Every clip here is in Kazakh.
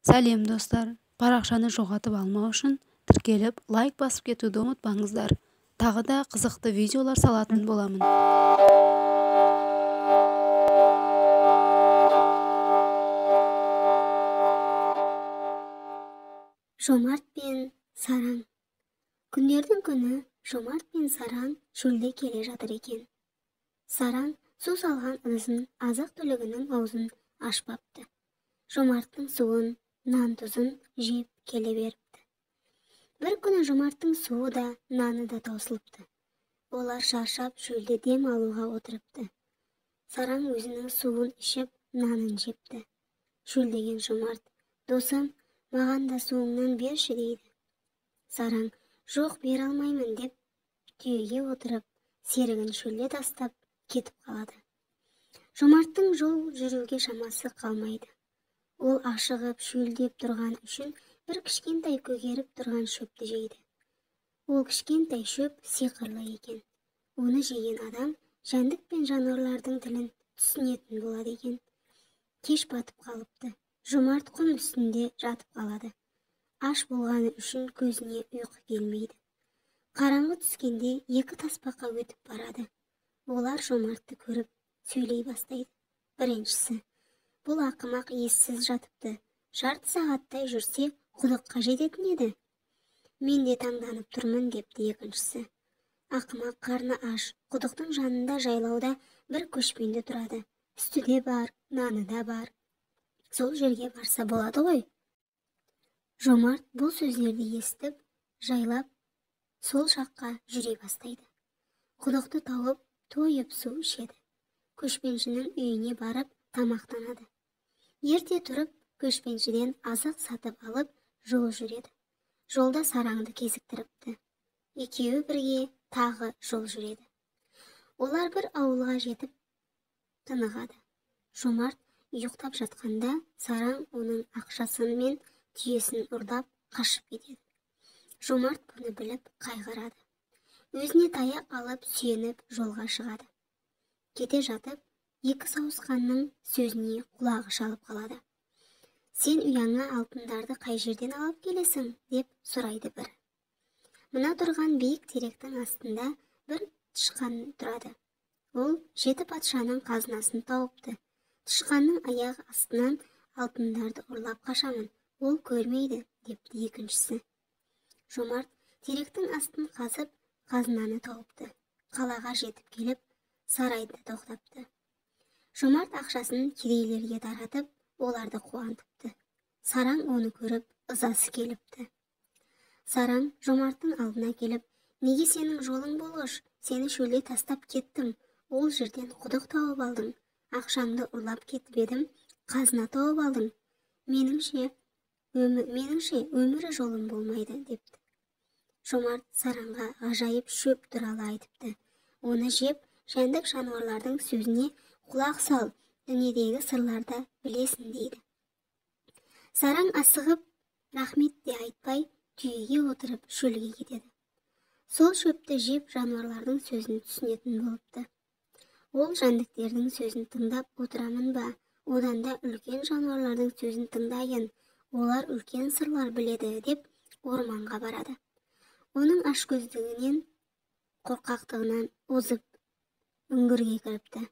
Сәлем, достар! Парақшаны жоғалтып алмау үшін тіркеліп, лайк басып кетуді ұмытпаңыздар. Тағы да қызықты видеолар салатын боламын. Жомарт пен Сараң. Күндердің күні Жомарт пен Сараң шөлде келе жатыр екен. Сараң су салған ыдысын азық-түлігінің аузын ашпапты. Жомарттың суын, нан-тұзын жеп келе беріпті. Бір күні Жомарттың суы да, наны да таусылыпты. Олар шаршап шөлде дем алуға отырыпты. Сараң өзінің суын ішіп, нанын жепті. Шөлдеген Жомарт: «Досым, маған да суыңнан берші», – дейді. Сараң: «Жоқ, бере алмаймын», – деп түйеге отырып, серігін шөлде тастап кетіп қалады. Жомарттың жол жүруге шамасы қалмайды. Ол ашығып, шөлдеп тұрған үшін бір кішкентай көгеріп тұрған шөпті жейді. Ол кішкентай шөп сиқырлы екен. Оны жеген адам жәндік пен жануарлардың тілін түсінетін болады екен. Кеш батып қалыпты. Жомарт құм үстінде жатып қалады. Аш болғаны үшін көзіне ұйқы келмейді. Қараңғы түскенде екі тасбақа өтіп барады. Олар Жомартты көріп сөйлей бастайды. Біріншісі: «Бұл ақымақ ессіз жатыпты. Жарты сағаттай жүрсе, құдыққа жететін еді. Мен де таңданып тұрмын», – депті екіншісі. «Ақымақ қарны аш, құдықтың жанында жайлауда бір көшпенді тұрады. Сүті де бар, наны да бар. Сол жерге барса болады ғой». Жомарт бұл сөздерді естіп, жайлап сол жаққа жүре бастайды. Құдықты тауып, тойып су ішеді. Көшпеншінің үйіне барып тамақтанады. Ерте тұрып, көшпеншіден азық сатып алып, жол жүреді. Жолда Сараңды кезіктіріпті. Екеуі бірге тағы жол жүреді. Олар бір ауылға жетіп тынығады. Жомарт ұйықтап жатқанда Сараң оның ақшасы мен түйесін ұрлап қашып кетеді. Жомарт бұны біліп қайғырады. Өзіне таяқ алып сүйеніп жолға шығады. Кете жатып, екі сауысқанның сөзіне құлағы шалып қалады. «Сен ұяңа алтындарды қай жерден алып келесің?» – деп сұрайды бірі. «Мына тұрған биік теректің астында бір тышқан тұрады. Ол жеті патшаның қазынасын тауыпты. Тышқанның аяғы астынан алтындарды ұрлап қашамын, ол көрмейді», – депті екіншісі. Жомарт теректің астын қазып, қазынаны тауыпты. Қалаға жетіп келіп, сарайда тоқтапты. Жомарт ақшасын кедейлерге таратып, оларды қуантыпты. Сараң оны көріп, ызасы келіпті. Сараң Жомарттың алдына келіп: «Неге сенің жолың болғыш, сені шөлде тастап кеттім, ол жерден құдық тауып алдың, ақшаңды ұрлап кетіп едім, қазына тауып алдың. Меніңше, меніңше өмірі жолым болмайды», – депті. Жомарт Сараңға ғажайып шөп туралы айтыпты. «Оны жеп, жәндік жануарлардың сөзіне құлақ сал, дүниедегі сырларды білесің», – дейді. Сараң асығып, рахмет те айтпай, түйеге отырып шөлге кетеді. Сол шөпті жеп, жануарлардың сөзін түсінетін болыпты. «Ол жәндіктердің сөзін тыңдап отырамын ба, одан да үлкен жануарлардың сөзін тыңдайын, олар үлкен сырлар біледі», – деп орманға барады. Оның ашкөздігінен, қорқақтығынан озып үңгірге кіріпті.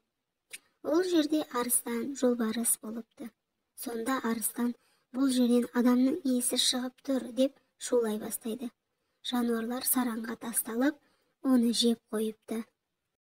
Ол жерде арыстан, жолбарыс болыпты. Сонда арыстан: «Бұл жерден адамның иісі шығып тұр», – деп шулай бастайды. Жануарлар Сараңға тасталып, оны жеп қойыпты.